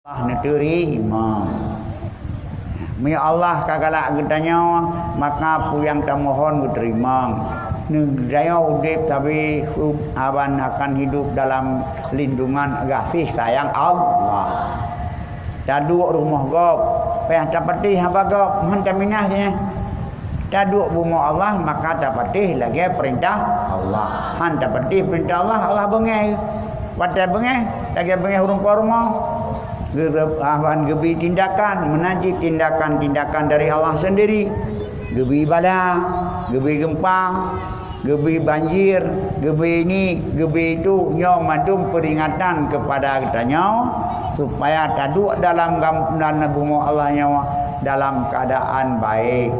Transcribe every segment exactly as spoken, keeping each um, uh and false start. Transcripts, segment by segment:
Allah neuteurimong. Meunyoe Allah ka galak geutanyoe, maka peue nyang tamohon geuteurimong. Geutanyoe udeb sabe haba akan hidup dalam lindungan gaséh sayang Allah. Taduek rumoh gob, payah tapatéh haba gob, meuhan taminah nyan. Taduek bumoe Allah, maka tapatéh lagée peurintah Allah. Han tapatéh peurintah Allah, Allah beungéh. Watée beungéh, lagée beungéh ureuëng po rumoh. Geu-, geu-, ah, han geubri tindakan, meunan cit tindakan-tindakan dari Allah sendiri. Geubri bala, geubri geumpa, geubri banjir, geubri ini, geubri itu, nyoe mandum peuringatan keupada geutanyoe, supaya taduek dalam gam-, dan bumoe Allah nyoe dalam keuadaan baik,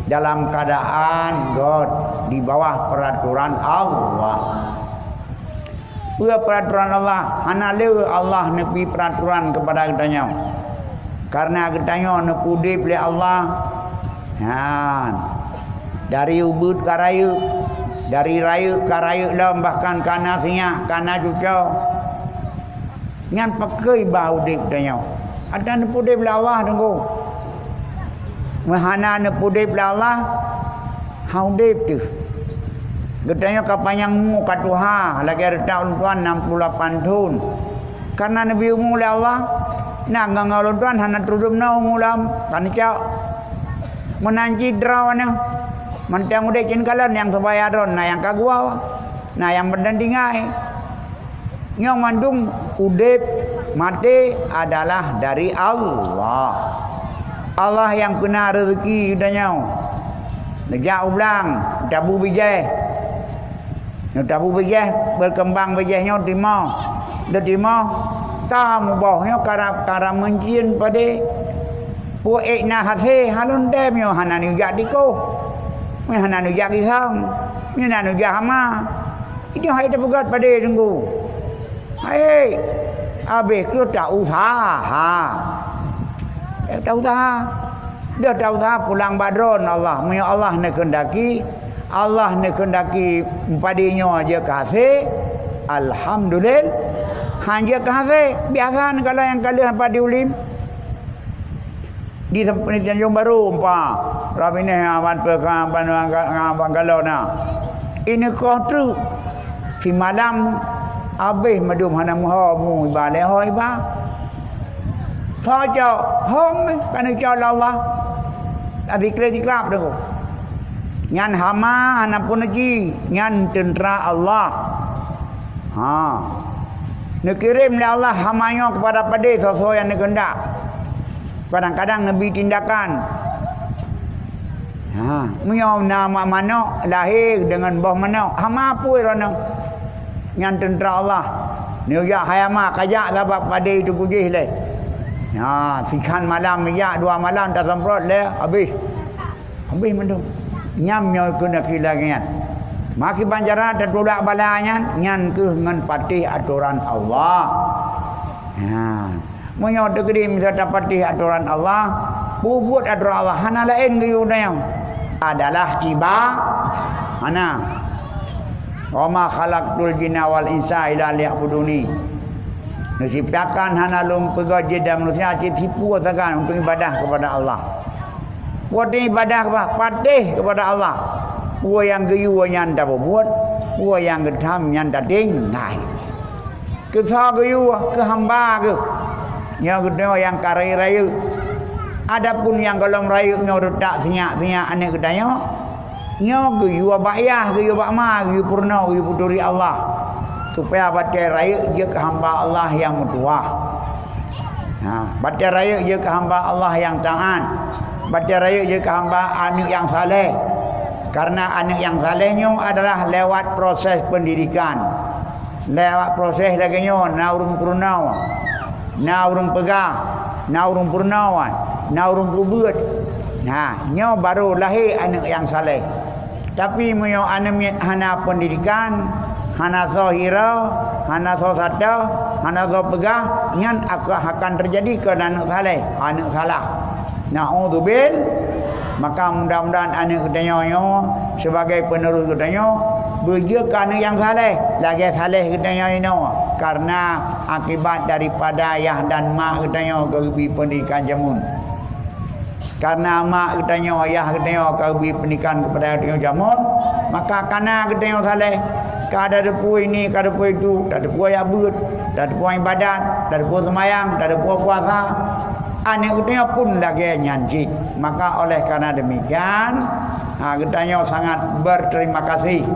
dalam keuadaan göt, di bawah peuraturan Allah. Peue peuraturan Allah? Hana le Allah neubi peuraturan keupada geutanyoe. Kareuna geutanyoe neupeudeb lé Allah. Nyan. Dari ubeut ka rayeuk, dari rayeuk ka rayeuk lom, bahkan ka na sinyak, ka na cucoe. Nyan pakri bah udeb geutanyoe. Ata neupeudeb lé Allah teungku. Meuhana neupeudeb lé Allah, han udeb teuh. Geutanyoe ka panyang umu ka tuha, lagée reutak ulôn tuan enam puluh lapan thon. Kareuna neubi umu lé Allah, na ngon ulôn tuan hana teudum na umu lom, ka neucok. Meunan cit droeneuh, mantong udeb cit kalon nyang teubaya droe, na nyang ka geuwoe, na nyang meudan tinggai. Nyoe mandum udeb, maté adalah dari Allah. Allah nyang peuna reuzeuki geutanyoe. Neujak u blang, tabu bijéh. Neutabu bijéh, beukeumbang bijéh nyoe timoh. Teutimoh, ka muboh nyoe karab-karab meuncien padé. Peue ék na hasé, halon dém nyoe hana neujak dikoh. Nyoe hana neujak gisang. Nyoe na neujak hama. Nyoe hai teupeugét padé teungku. Hai, habéh keuh ta-useuha. Eh, ta-useuha. Deuh ta-useuha pulang bak droen Allah. Meunyoe Allah neukeundaki, Allah neukeundaki padé nyoe jeuet keu hasé, alhamdulillah. Han jeuet keu hasé, biasa neukalon nyang ka lheueh padé ulém. Di Tanjong Baru, umpa, Rabineh, Abang Peka, Abang, Abang Galo na. Ini koh treuk. Simalam habéh mandum hana meuho mu iba lé ho iba. Tho cok, hom, ka neucok lé Allah. Adi klik-klik tu. Nyan hama hana pun lagi, nyan teuntera Allah. Ha. Neukirém lé Allah hama nyoe keupada padé soe-soe nyang neukeuheundak. Kadang-kadang neubi tindakan. Ha, meunyoe na ma-, manok lahé deungon boh manok, hama apui droeneuh. Nyan teuntera Allah. Neujak hai ama, kajak sabab padé itu kujih lé. Ha, sikhan malam jak, dua malam tasemprot lé, habéh. Habéh mandum. Nyam nyoe keuneuk lagée nyan. Maki banjara tatulak bala nyan, nyan keuh ngon patéh atoran Allah. Ha. Meunyoe teukeudi miseue tapatéh atoran Allah, peubuet atoran Allah hana laén geuyue nyoe adalah iba-, hana. "Wa ma khalaqtul jinna wal insa illa liya'buduni." Neuciptakan hana lôn peugét jin dan manusia cit sipue sagan untuk ibadah kepada Allah. Watée ibadah bah patéh kepada Allah, peue nyang geuyue nyan tapeubuet, peue nyang geutham nyan tatinggai. Keu soe geuyue, keu hamba geuh. Nyoe geutanyoe nyang ka rayeuk-rayeuk. Adapun nyang gohlom rayeuk nyoe reutak sinyak-sinyak aneuëk geutanyoe, nyoe geuyue bak yah, geuyue bak ma, geuyue peurunoe, geuyue peuturi Allah. Supaya batée rayeuk jeuet keu hamba Allah nyang meutuwah. Ha, batée rayeuk jeuet keu hamba Allah nyang taát. Batée rayeuk jeuet keu hamba aneuëk nyang saleh. Karena aneuëk nyang saleh nyoe adalah lewat proses pendidikan. Lewat proses lagée nyoe, na ureuëng peurunoe, na ureuëng peugah, na ureuëng peurunoe, na ureuëng peubeuet. Nah, nyoe barô lahé aneuëk nyang saleh. Tapi meunyoe aneuëk miet hana pendidikan, hana soe hira, hana soe sata, hana soe peugah, nyan akan, akan teujadi keu aneuëk saleh, aneuëk salah. Naudzubil-, maka mudah-mudahan aneuëk geutanyoe nyoe sibagai penerus geutanyoe beujeuet keu aneuëk nyang saleh, lagée saleh geutanyoe inoe. Karena akibat daripada yah dan mak geutanyoe geubri peundidikan jameun. Karena mak geutanyoe, yah geutanyoe ka geubri peundidikan keupada geutanyoe jameun, maka kana geutanyoe saleh. Ka tateupeue ini, ka tateupeue itu, tateupeue jak beuet, tateupeue ibadat, tateupeue seumayang, tateupeue puasa. Aneuk geutanyoe pun lagée nyan cit. Maka oleh karena demikian, ha, geutanyoe sangat berterima kasih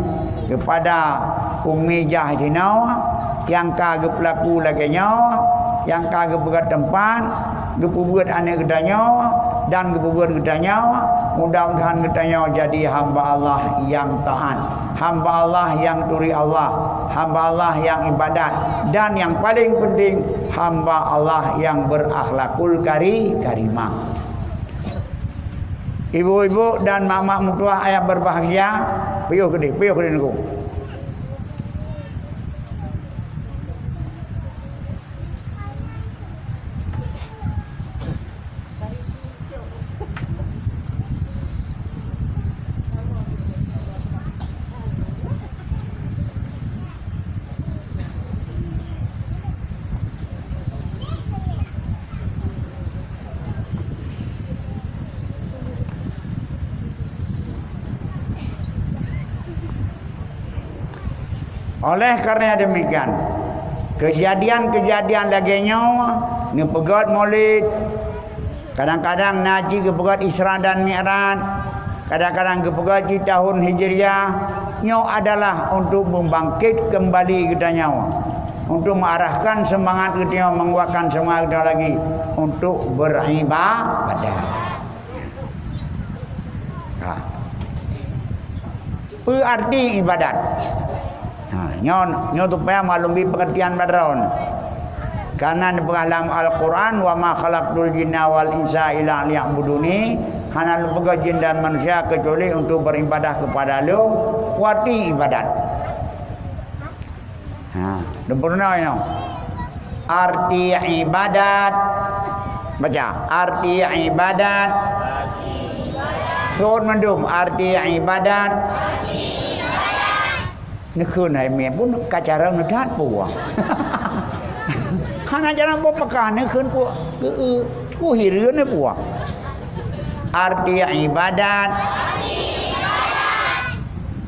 kepada Umi Jah jinoe nyang ka geupeulaku lagée nyoe, nyang ka geupeugét teumpat, geupeubuet aneuk geutanyoe dan geupeubuet geutanyoe. Mudah-mudahan geutanyoe jadi hamba Allah nyang taat, hamba Allah nyang turi Allah, hamba Allah nyang ibadat, dan nyang paling penting, hamba Allah nyang berakhlakul kari-, karimah. Ibu-ibu dan mak-mak meutuah ayah berbahagia, piôh keudeh, piôh keudeh nunggu. Oleh karena demikian, kejadian-kejadian lagée nyoe, neupeugét Maulid, kadang-kadang na cit geupeugét Isra dan Mi'raj, kadang-kadang geupeugét cit tahun Hijriah, nyoe adalah untuk membangkit kembali geutanyoe, untuk mengarahkan semangat geutanyoe, menguatkan semangat geutanyoe lagi untuk beribadah. Ha. Peue arti ibadat? Ha, nyoe, nyoe supaya maklum bit pengertian bak droeneuh. Karena neupeugah lam Al-Quran, "Wa ma khalaqtul jinna wal insa illa liya'buduni," hana lôn peugét jin dan manusia kecuali untuk beribadah kepada Lôn. Peue arti ibadat? Ha, lôn peurunoe nyoe. Arti ibadat. Baca, arti ibadat. Sot mandum, arti ibadat. Neukheun hai mé pun ka cara neudat peue. Hana jalan peue peugah neukheun peue. Peue hireuen peue. Arti ibadat.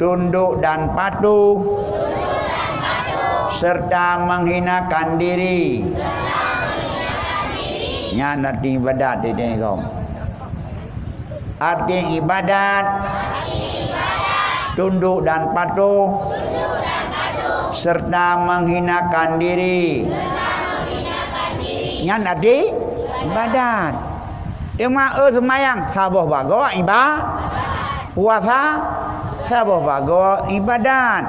Tunduk dan patuh, serta menghinakan diri. Nyan arti ibadat di tinggai kaum. Arti ibadat, tunduk dan patuh, serta menghinakan diri. Nyan arti ibadat. Teuma, eh, seumayang, saboh bagoe iba-, puasa, saboh bagoe ibadat.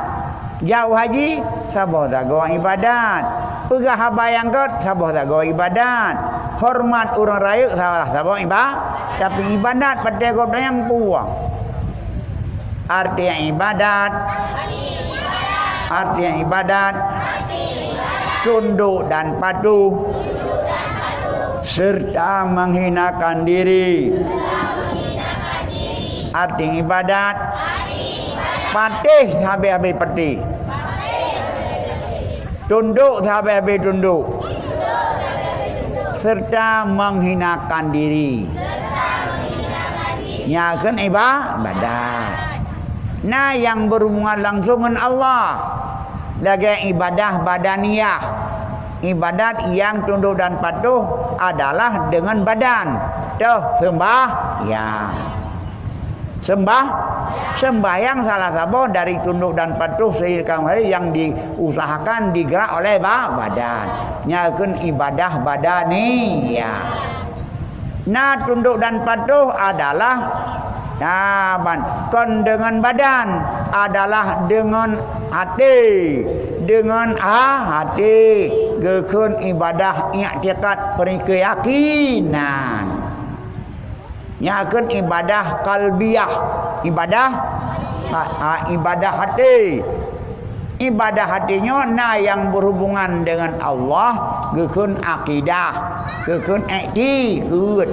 Jak u haji, saboh sagoe ibadat. Peugah haba nyang gét, saboh sagoe ibadat. Horeumat ureuëng rayeuk, salah saboh iba-, tapi ibadat patéh gobnyan nyang puang. Arti ibadat. Arti ibadat. Tunduk dan patuh. Serta menghinakan diri. Arti ibadat. Patéh habéh-habéh patéh. Tunduk sabe-be tunduk, serta menghinakan diri. Nyan keuh iba-, ibadat. Na nyang berhubungan langsung ngon Allah, lagée ibadah badaniyah. Ibadat nyang tunduk dan patuh adalah dengan badan, toh sembahyang. Sembah-, sembahyang salah saboh dari tunduk dan patuh seiring hari yang diusahakan digerak oleh ba-, badan. Nyan keuh ibadah badaniyah. Nah, tunduk dan patuh adalah, nah, ban, kon dengan badan, adalah dengan hati. Dengan ha-, hati, geukheun ibadah iktikad, peureukeyakinan. Nyan keuh ibadah kalbiyah, ibadah, ha, ha, ibadah hati. Ibadah hati nyoe na nyang berhubungan dengan Allah, geukheun akidah, geukheun iktikad.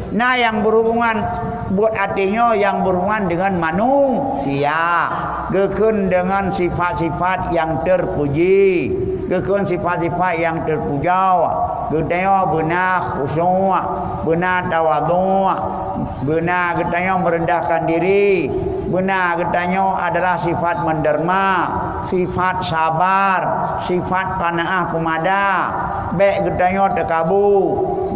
Na nyang berhubungan buet hati nyoe nyang berhubungan dengan manusia, geukheun dengan sifat-sifat nyang terpuji. Geukheun sifat-sifat nyang teupujoe, geutanyoe beuna khusyuk, beuna tawadhu', beuna geutanyoe meurendahkan diri, beuna geutanyoe adalah sifat meudeurma, sifat sabar, sifat qanaah peumada. Bék geutanyoe teukabu,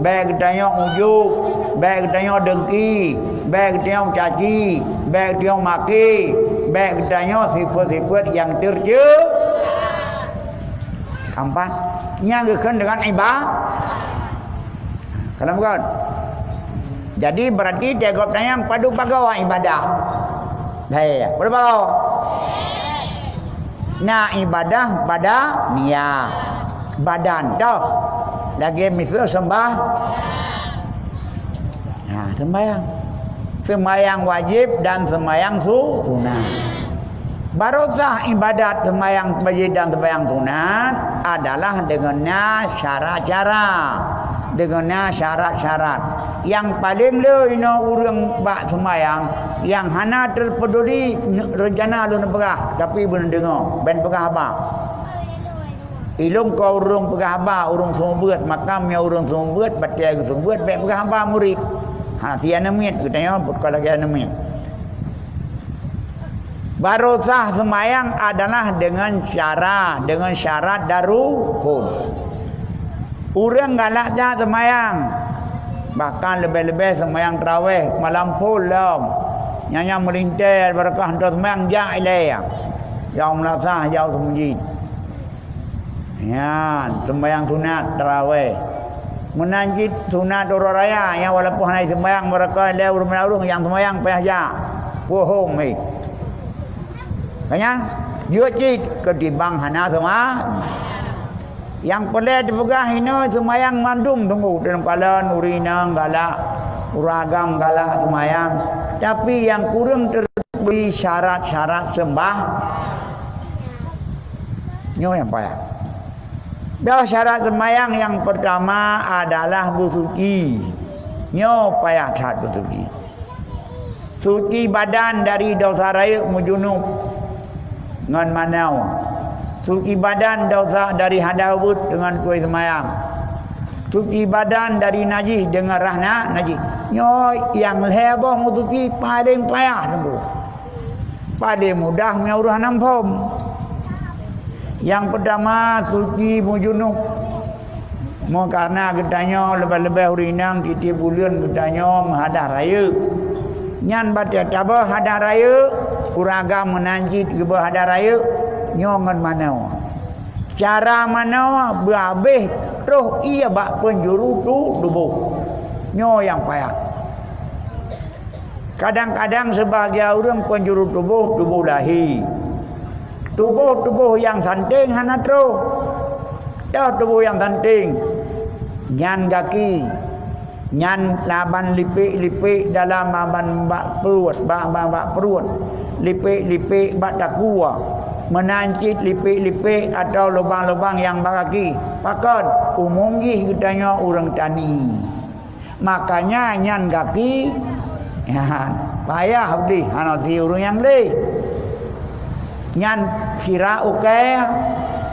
bék geutanyoe ujub, bék geutanyoe dengki, bék geutanyoe caci, bék geutanyoe maké, bék geutanyoe sifat-sifat nyang teuceu- Keempat, nyang geukheun deungon iba-, Kalon bukan? Jadi, berarti tiap gobnyan padub bagoe ibadah. Hai, padub bagoe. Na ibadah badaniah. Badan, toh. Lagèe miseue seumbah-, Nah, sembahyang. Sembahyang wajib dan sembahyang su-, sunat. Baroe sah ibadat sembahyang wajib dan sembahyang sunat adalah deungon na syarat-syarat. Deungon na syarat-syarat. Nyang paleng le inoe ureueng bak sembahyang, nyang hana terpeduli rencana lôn peugah, tapi beuneudeungoe, ben peugah haba. Ilôn kon ureueng peugah haba, ureueng seumeubeuet, maka meunyoe ureueng seumeubeuet, batèe geuseumeubeuet, bèk peugah haba murit. Ha, si aneuk miet, geutanyoe kon lagèe aneuk miet. Baroe sah seumayang adalah deungon cara, deungon syarat dan rukun. Ureueng galak that seumayang, bahkan leubeh-leubeh seumayang tarawèh malam phôn lom. Nyan nyang meulintèe baroekah hantom seumayang jak ilèe. Nyang meulasah jak u meuseujid. Nyan, sembahyang sunat tarawèh. Meunan cit sunat uroe raya, nyang walaupun hana jisembahyang, barokon lé ureueng meunarung nyang sembahyang payah jak. Puhom, eh. Ka nyan, jeuet cit keutimbang hana seumayang. Nyang peureulèe teupeugah inoe seumayang mandum teungku, ureueng kalon, ureueng inong galak, ureueng agam galak seumayang. Tapi nyang kureueng teubri syarat-syarat seumbah-, Nyoe nyang payah. Dah syarat seumayang nyang peurtama adalah beusuci. Nyoe payah that beusuci. Suci badan dari desya rayeuk meujunub ngon manoe. Suci badan desya dari hadas ubit deungon kue seumayang. Suci badan dari najih deungon rhah na-, najih. Nyoe nyang lhèe boh meusuci paleng payah teungku. Paleng mudah meunyoe ureueng hana muphom. Nyang peurtama, suci meujunub. Meukarna geutanyoe leubeh-leubeh ureueng inong tiep-tiep buleuen geutanyoe meuhadah rayeuk. Nyan batèe tabeuh hadah rayeuk, ureueng agam meunan cit geubeuh hadah rayeuk, nyoe ngon manoe. Cara manoe beuhabéh troh ié bak peunjuru tu-, tuboh. Nyoe nyang payah. Kadang-kadang seubahagian ureueng peunjuru tuboh, tuboh lahé. Tuboh-tuboh nyang santeng hana troh. Toh tuboh nyang santeng? Nyan gaki. Nyan laban lipék-lipék dalam laban bak pruet, bak, bak, bak pruet. Lipék-lipék bak takue. Meunan cit lipék-lipék atawa lubang-lubang nyang bak gaki. Pakon? Umum jih geutanyoe ureueng tani. Makanya nyan gaki, nyan, payah beugleh, hana si ureueng nyang gleh. Nyan sira ukèe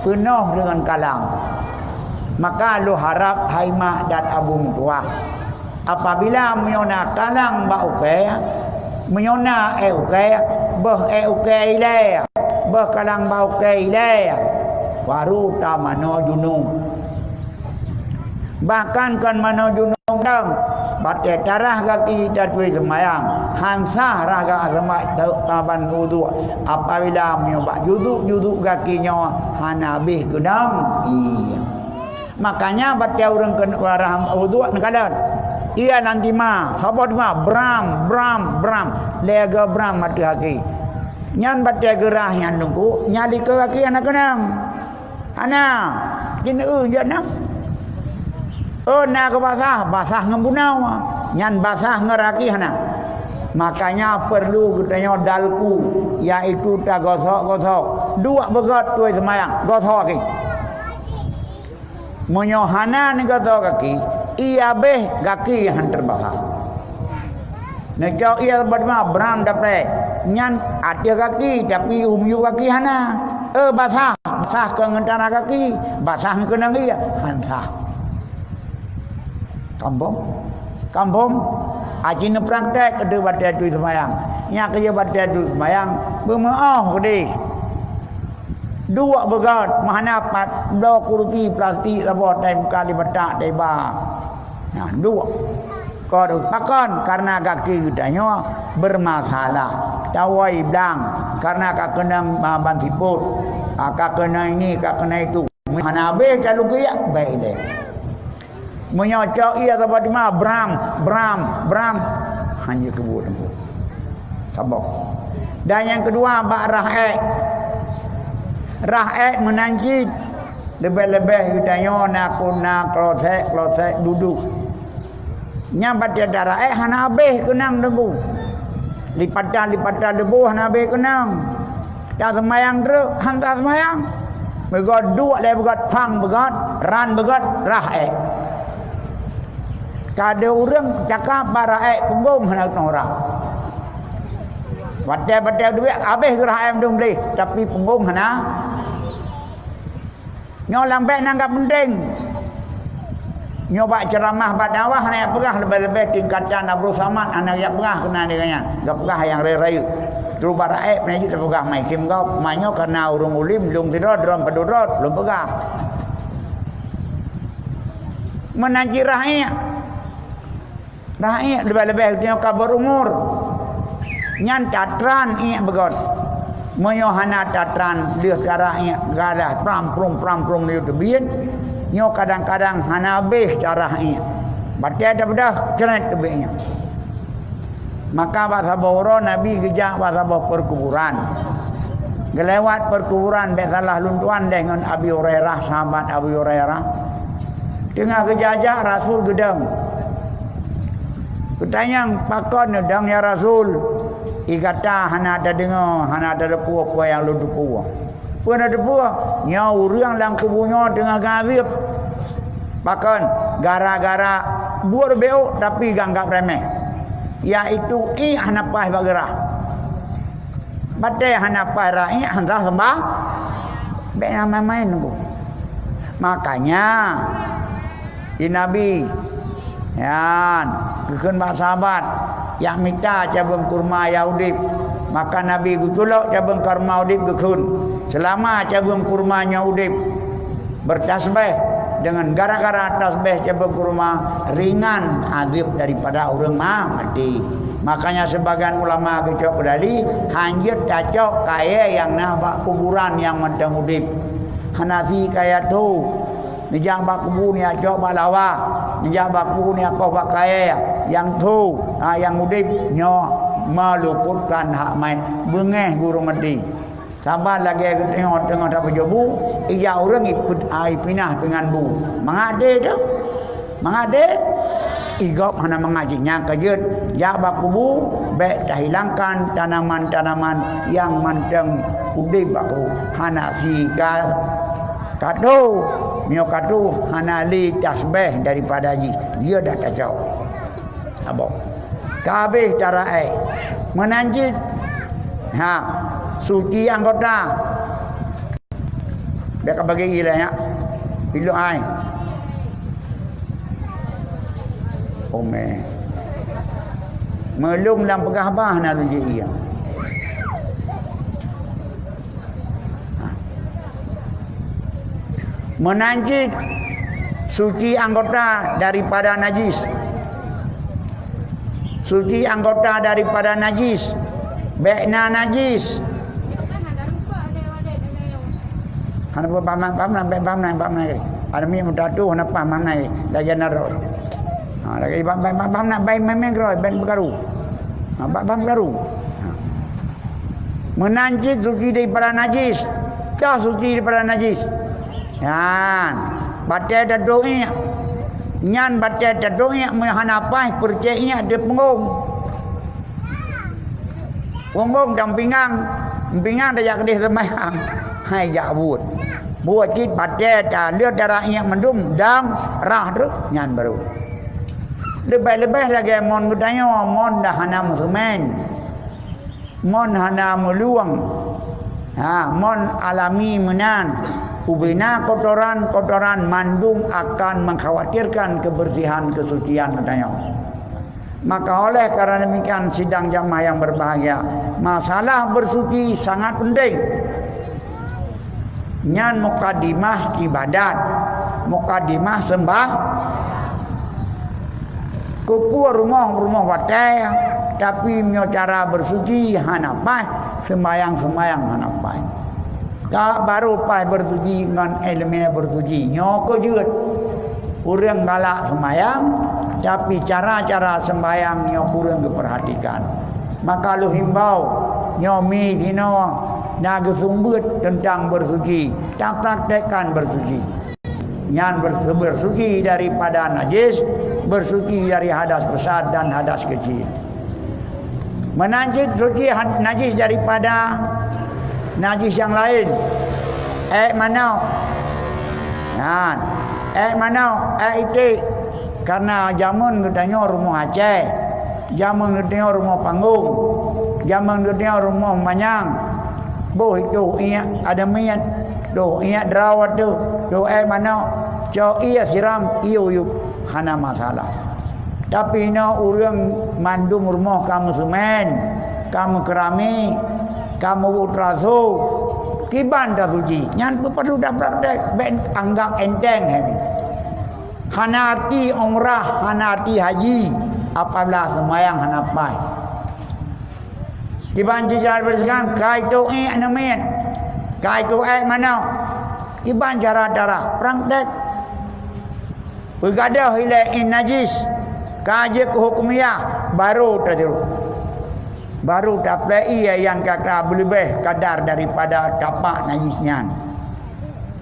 peunoh deungon kalang. Maka lôn harab hai mak dan abu meutuwah, apabila meunyoe na kalang bak ukèe, meunyoe na èk ukèe, beuh èk ukèe ilèe, beuh kalang bak ukèe ilèe, baru tamanoe junub. Bahkan kon manoe junub dong, batèe tarah gaki taturi seumayang, han sah rhah gaki seumayang saban uduk, apabila meunyoe bak juduk-juduk gaki nyoe hana habéh keudong ié. Makanya batèe ureueng keu rhah uduk neukalon, ié lam tima, saboh tima, bram, bram, bram, lhèe go bram ateueh gaki. Nyan batèe geurhah nyan teungku, nyan likot gaki hana keunong. Hana, jeuet eu jeuet na. Oh, na keu basah, basah ngon bunoe. Nyan basah ngon raki hana. Makanya perlu geutanyoe dalku, yaitu tagosok-gosok. Duek beugöt tuwoe seumayang, gosok gaki. Meunyoe hana neugosok gaki, ié habéh gaki han teubasah. Neucok ié bak teuma bram dapée, nyan ateueh gaki, tapi u miyueb gaki hana. Eh, basah, basah keu ngon tanah gaki, basah ngon keunong ie, han sah. Kambom, kambom, aji neupraktek keudeh batée tui seumayang. Nyak keujeuet batée tui seumayang, beumeu'oh keudeh. Duek beugöt, meuhana pat, bloe kurusi plastik saboh tai muka di batak, tai ba. Nah, duek. Kon, pakon? Karena gaki geutanyoe bermasalah. Tawai blang, karena ka keunong, ah, ban siput. Ah, ka keunong ini, ka keunong itu. Hana habéh talukiak, baik lé. Meunyoe cok ie saboh teuma, bram, bram, bram. Hanya keubuet teungku. Saboh. Dan nyang keudua, bak rah ék. Rah ék meunan cit. Leubeh-leubeh geutanyoe na, kon na kloset-kloset dudoe. Nyang batée tarah ék hana habéh keunong teungku. Lipatan-lipatan leuboh hana habéh keunong. Taseumayang treuk, han taseumayang. Beugöt duek lé beugöt, phang beugöt, ran beugöt, rah ék. Ka deuh ureuëng cakap bak rah ék, peunggom hana keunong rah. Watée-watée duek habéh geurah ék mandum gleh, tapi peunggom hana. Nyoe lam bék nanggap peunteng. Nyoe bak ceuramah, bak dakwah hana jak peugah leubeh-leubeh tingkatan Abdul Samad, hana jak peugah keunan di gobnyan. Geupeugah nyang rayeuk-rayeuk. Trok bak rakyat pih jeuet tapeugah, mai khem gob, ma nyoe kareuna ureuëng ulim lôn sidroe, droe padub droe, lôn peugah. Meunan cit rah ék. Rah ék leubeh-leubeh geutanyoe ka beurumoe. Nyan tatran ék beugöt. Meunyoe hana tatran, deuh tarah ék galah pram-prung, pram-prung laju teubiet, nyoe kadang-kadang hana habéh tarah ék. Batée tabeudôh, cret teubiet ék. Maka bak saboh uroe Nabi geujak bak saboh peukuburan. Geulewat peukuburan, bék salah lôn tuan lé ngon Abi Hurairah, sahabat Abi Hurairah. Teungoh geujak-jak, Rasul geudong. Geutanyong, "Pakon neudong, ya Rasul? Ié gata hana tadeungoe, hana tateupeue peue nyang lôn teupeue." "Peue na teupeue?" "Nyoe ureuëng lam kubu nyoe teungoh geuazeueb." "Pakon?" "Gara-gara buet beuk tapi geuanggab remeh, yaitu ék hana paih bak geurah." Batée hana paih rah ék, hana seumbah. Bék na main-main teungku. Makanya, di Nabi, nyan, geukheun bak sahabat, jak mita cabeueng kurma nyang udeb. Maka Nabi geuculok cabeueng kurma udeb geukheun, "Seulama cabeueng kurma nyoe udeb, bertasbih, dengan gara-gara tasbih cabeueng kurma, ringan azeueb daripada ureuëng ma-, maté." Makanya, sebagian ulama geucok peudali, hanjeuet tacok kayée nyang na bak kuburan nyang mantong udeb. Hana si kayée tho, neujak bak kubu, neujak cok bak lawa, neujak bak kubu, neujak koh bak kayée nyang tho, ha, nyang udeb, nyoe meuluputkan hak mait, beungéh gurée maté. Saban lagée geutanyoe teungoh tapeujoh bu, ija ureuëng ipeu-, ai pinah pingan bu. Mangat deh teuh. Mangat deh. Igob hana mangat jih, nyang keujeuet jak bak kubu, bék tahilangkan tanaman-tanaman nyang mantong udeb bak kubu. Hana si ka, ka tho, meunyoe ka tho, hana lé tasbih daripada jih. Dia dah tacok. Abah. Ka habéh tarah ék. Meunan cit. Ha, suci anggota. Bék ka bagi ié lé nyak. Ilok ai. Omé. Meulông lam peugah bah na lôn jih ié. Meunan cit suci anggota daripada najis. Suci anggota daripada najis. Bék na najis. Hana paham, paham, paham, paham, paham, paham. Ada mi mutatu hana paham, paham, paham. Lagi na roh. Ha, lagi paham, paham, paham, paham, na bai memeng roh, ben peukaru. Ha, paham, paham peukaru. Ha. Meunan cit suci daripada najis. Cah suci daripada najis. Nyan, batée tatuek ié. Nyan batée tatuek ié, meuhana paih peureukée ié di peunggong. Peunggong dan pinggang, pinggang dah jak keudeh seumayang. Hai jak buet. Buet cit batée ta leuet darah ié mandum dan rah treuk nyan baru. Leubeh-leubeh lagée mon geutanyoe, mon dah hana meuseumén. Mon hana meulueng, Ha, mon alami meunan, ubena kotoran-kotoran mandum akan mengkhawatirkan kebersihan kesucian geutanyoe. Maka oleh karena demikian, sidang jamaah yang berbahagia, masalah bersuci sangat penting. Nyan mukadimah ibadat, mukadimah sembah. Keupeue rumoh-rumoh watée, tapi meunyoe cara bersuci hana paih, sembahyang-sembahyang hana paih. Ka barô paih bersuci ngon iéleumé bersuci. Nyoe keuh jeuet. Ureuëng galak sembahyang, tapi cara-cara sembahyang nyoe kureueng geupeurhatikan. Maka lôn himbau, nyoe mi jinoe na geusumbeuet teuntang bersuci, tapraktekkan bersuci. Nyan bersu-, bersuci daripada najis, bersuci dari hadas besar dan hadas kecil. Meunan cit suci had-, najis daripada najis nyang laén. Ék manok. Nyan. Ék manok, ék iték. Karena jameun geutanyoe rumoh Aceh. Jameun geutanyoe rumoh Panggong. Jameun geutanyoe rumoh Manyang. Boh toh iék aneuk miet, toh iék droe ateueh, toh ék manok, cok ié siram, ié uyueb, hana masalah. Tapi inoe ureuëng mandum rumoh ka meuseumén, ka meukeurami, ka meubuet teraso, kiban tasuci. Nyan peuperlu tapraktek, bék anggab enteng hai nyan. Hana arti umrah, hana arti haji, apabila seumayang hana paih. Kiban cit cara beureusihan, ka itoh iék aneuk miet, ka itoh ék manok. Kiban cara-cara praktek. Peugadôh ilée ié najis, ka jeuet keu hukmiah, barô tateurok. Barô taplée ié nyang ka, ka beuleubeh kadar daripada tapak najis nyan.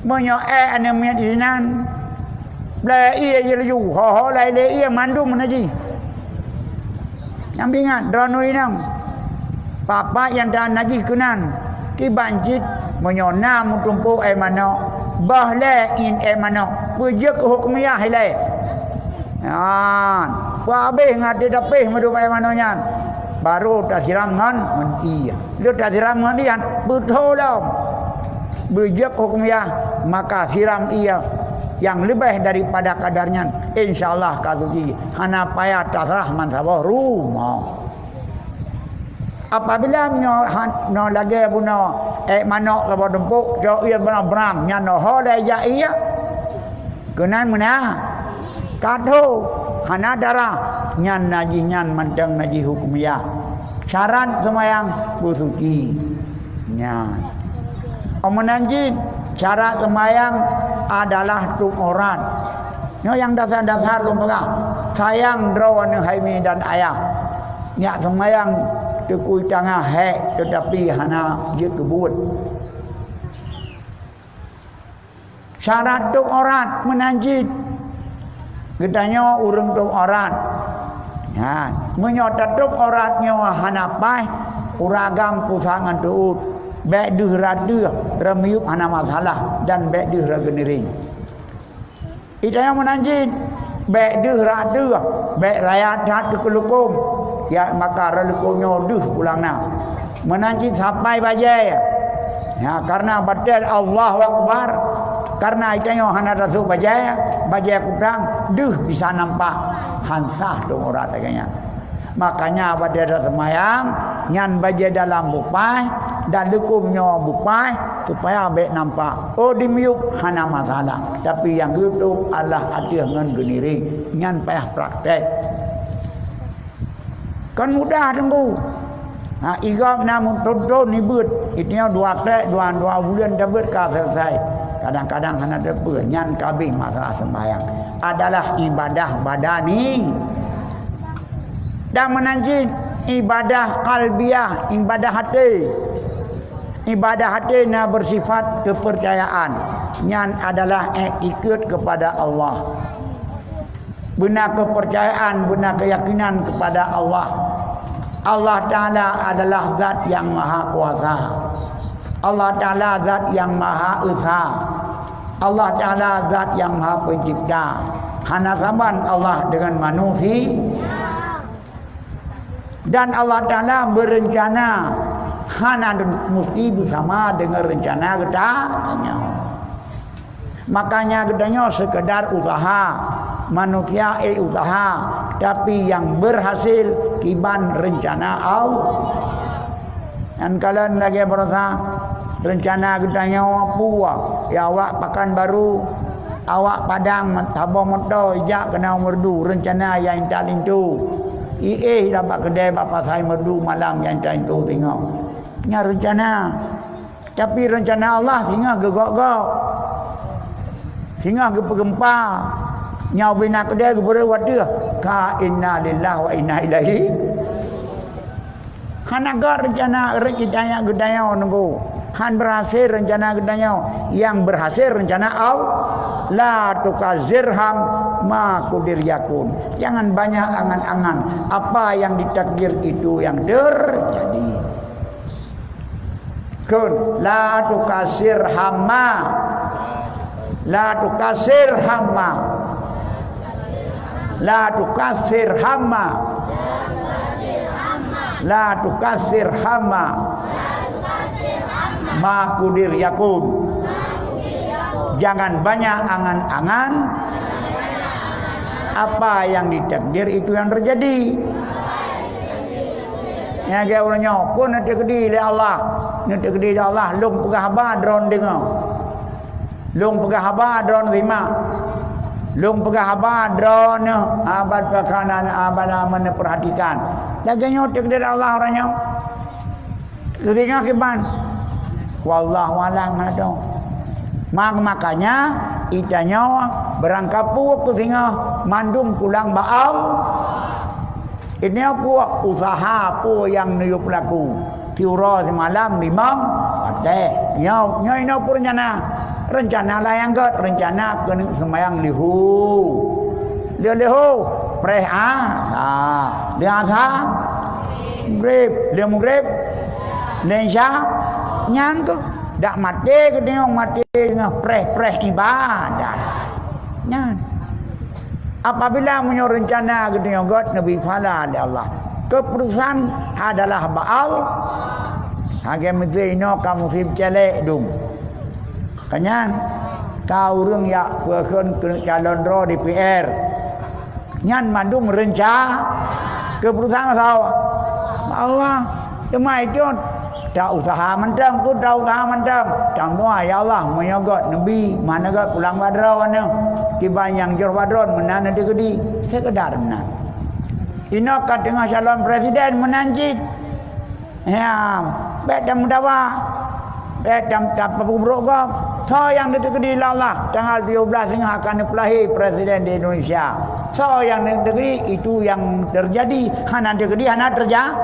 Meunyoe ék aneuk miet inan, plée ié jih laju, ho-ho lé ié mandum najis. Nyang beu ingat, droeneuh inong, papat nyang deuh najis keunan, kiban cit meunyoe na meutumpôk ék manok, boh lé ié ék manok, peujeuet keu hukmiah ilée. Nyan, peuhabéh ngon até tapéh meudup ék manok nyan, barô tasiram ngon, ngon ié. Lheueh tasiram ngon ié nyan, beutôi lom. Beujeuet hukmiah, maka siram ié nyang leubeh daripada kadar nyan, insya Allah ka suci, hana payah tasrah meusaboh rumoh. Apabila nyoe han-, nyoe lagée bunoe ék manok saboh tumpôk, cok ié beurang-beurang, nyan ho lé jak ié, keunan meunan, ka tho, hana darah, nyan najih nyan mantong najih hukmiah. Syarat seumayang beusuci. Nyan. Meunan cit, syarat seumayang adalah tutup aurat. Nyoe nyang dasar-dasar lôn peugah. Sayang droeneuh hai mi dan ayah. Nyak seumayang teukui tangah hék, teutapi hana jeuet keu buet. Syarat tutup aurat meunan cit. Geutanyoe ureuëng tutup aurat. Nyan, meunyoe tatutup aurat nyoe hana paih, ureuëng agam pusat ngon teuôt, bék deuh rot deuh, reumiyueb hana masalah, dan bék deuh rot geuniréng. Geutanyoe meunan cit, bék deuh rot deuh, bék rayat that keu leukom. Ya, maka rot leukom nyoe deuh pulang na. Meunan cit sapai bajée. Ya, karena batée Allahu Akbar. Karena geutanyoe hana tasôk bajée, bajée kutang, deuh bisa nampak. Han sah tutup aurat lagée nyan. Makanya batée taseumayang, nyan bajée dalam beupaih, dan leukom nyoe beupaih, supaya bék nampak. Oh, dimiyueb hana masalah. Tapi nyang geututup adalah ateueh ngon geuniréng. Nyan payah praktek. Kan mudah teungku. Ha, igop na meuthon-thon ibeuet, itanyoe dua trek, dua, dua buleuen tabeuet ka selesai. Kadang-kadang hana teupeue, nyan ka abéh masalah sembahyang. Adalah ibadah badani. Dan meunan cit ibadah qalbiyah, ibadah até. Ibadah até na bersifat kepercayaan. Nyan adalah iktikad kepada Allah. Beuna kepercayaan, beuna keyakinan kepada Allah. Allah Ta'ala adalah zat yang maha kuasa. Allah Ta'ala zat yang maha esa. Allah Ta'ala zat yang maha pencipta. Hana saban Allah dengan manusia. Dan Allah Ta'ala berencana Hana musti beusama deungon reuncana geutanyoe. Makanya geutanyoe sekedar usaha, manusia ék usaha, tapi nyang berhasil kiban reuncana Allah. Nyan kalon lagée baroesa reuncana geutanyoe peue, ya awak Pakanbaru, awak Padang, saboh moto ijak keunoe Meureudu, reuncana nyang intat linto. Iéh dapat keudée bak pasai Meureudu malam nyang intat linto singoh. Nyan reuncana. Tapi reuncana Allah singoh geugok-gok. Singoh geupeugeumpa. Nyoe ubena keudée geupeureuet wateueh. Ka inna lillahi wa inna ilaihi. Hana gét reuncana reuncana geutanyoe nunggu. Han berhasil reuncana geutanyoe. Nyang berhasil reuncana Allah. La tukazirham ma kudir yakun. Jangan banyak angan-angan. Apa yang ditakdir itu yang terjadi. Kun, la tukasir hama. La tukasir hama. La tukasir hama. La tukasir hama. Ma kudir yakun. Jangan banyak angan-angan. Apa yang ditakdir itu yang terjadi. Nyang lagée ureuëng nyoe pun neuteukdi lé Allah. Neuteukdi lé Allah, lôn peugah haba droe deungoe. Lôn peugah haba droe simak. Lôn peugah haba droe neuh, abad pakanan, abad aman neupeurhatikan. Lagée nyoe teukdi lé Allah ureuëng nyoe. Keusingoh kiban. Wallahu a'lam hana tong. Mak-, makanya itanyoe beurangkapeue keusingoh mandum pulang bak Allah. Ini apa usaha apa nyang neuyue peulaku? Siuroe simalam limong watée. Nyoe, nyoe inoe peurencana. Reuncana layang gét, reuncana keuneuk seumayang lihu. Lheuh lihu, preh asa. Lheuh asa, mugreb. Lheuh mugreb, lheuh isya. Nyan keuh. Dak maté geutanyoe maté deungon preh-preh ibadat. Nyan. Apabila meunyoe reuncana geutanyoe gét neubri pahala lé Allah, keuputusan adalah bak Allah. Hagée meuteue inoe ka musim célék dum. Ka nyan, ka ureuëng jak peukheun keu calon droe D P R. Nyan mandum reuncana keuputusan Allah. Allah. Teuma itu, ta usaha mantong, ku ta usaha mantong. Tamua, ya Allah, meunyoe gét neubi, mana gét pulang bak droe nyoe. Kiban nyang jroh bak droe meunan neuteukdi, sekedar meunan. Inoe ka teungoh calon presiden meunan cit. Ya, bék tameudawa. Bék tam-, tapeubrok gob. Soe nyang neuteukdi lé Allah, tanggal tujoh belas singoh akan neupeulahé presiden di Indonesia. Soe nyang neuteukdi, itu nyang terjadi. Hana neuteukdi, hana terja-,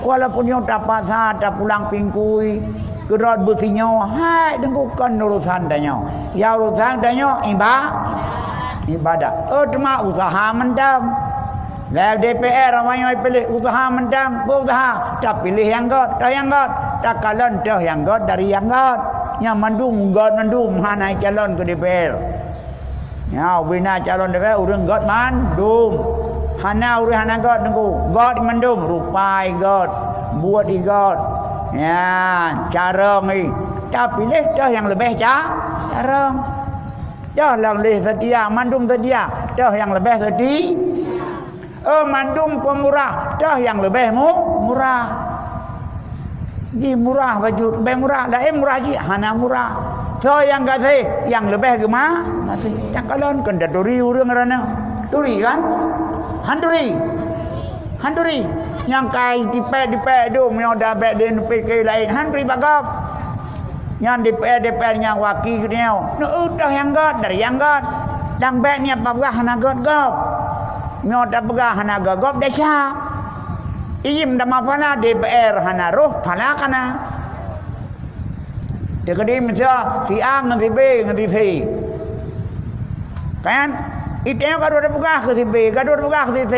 walaupun nyoe tapaksa tapulang pingkui, keudroe beusinyoe, hai deungku kon urusan tanyoe. Ya urusan tanyoe iba-, ibadah. Oh, teuma usaha mantong. Lam D P R awaknyoe piléh usaha mantong, beusaha, tapiléh nyang gét, toh nyang gét, takalon toh nyang gét dari nyang gét. Nyang mandum gét mandum hana calon keu D P R. Nyoe ubena calon D P R ureuëng gét mandum. Hana ureuëng hana gét nunggu. Gét mandum, rupa i gét, buet i gét. Ya, carông i. Tapiléh toh nyang leubeh ca-, carông. Toh nyang leubeh seutia, mandum seutia. Toh nyang leubeh seuti-, Oh, mandum peumurah, toh nyang leubeh mu-, murah. Jih murah bacut, leubeh murah, laén murah jih hana murah. Soe nyang gaséh, nyang leubeh geuma-, gaséh. Nyang kalon kon taturi ureuëng rana. Turi kan? Han turi. Han turi. Nyang kai dipék-dipék dum, nyang da bék di N P K laén, han turi bak gob. Nyan D P R, D P R nyang waki geutanyoe. Neueu toh nyang gét dari nyang gét. Dan bék nyan peugah hana gét gob. Nyoe tapeugah hana gét gob desya. Ijim dama phala D P R hana roh phala kana. Teukeudi miseue si A ngon si B ngon si C. Kan? Itée ka dua peugah keu si B, ka dua peugah keu si C.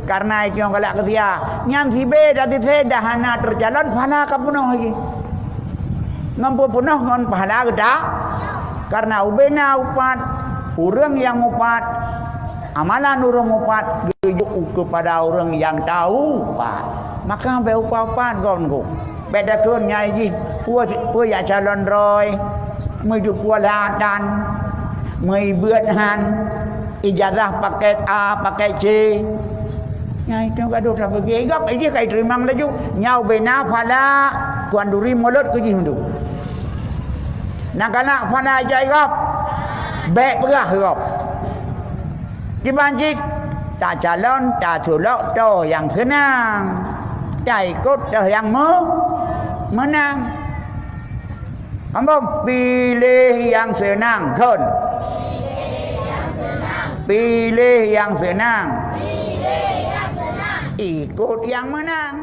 Karena itu nyang galak keu si A. Nyan si B dan si C dah hana teucalon, pahala ka peunoh lagi. Ngon peue peunoh ngon pahala geuda. Karena ubena upat, ureuëng nyang upat, amalan ureuëng upat geujok kepada ureuëng nyang taupat. Maka bék upat-upat gon go. Bèk takheun nyan jih, peue, peue jak calon droe, meuduek peue lhatan, meubeuet han, ijazah paket A, paket C. Nyan itu gadoh tapeugah gob, jih ka iteurimong laju. Nyoe bina phala, Tuan Duri mulod keu jih untuk. Nah, galak phala ijak gob, bèk peugah gob. Kiban cit, tacalon, tasulok toh nyang seunang, taikot toh nyang meu-, meunang. Ambom, piléh nyang seunang, kon. Piléh nyang seunang. Ikot nyang meunang.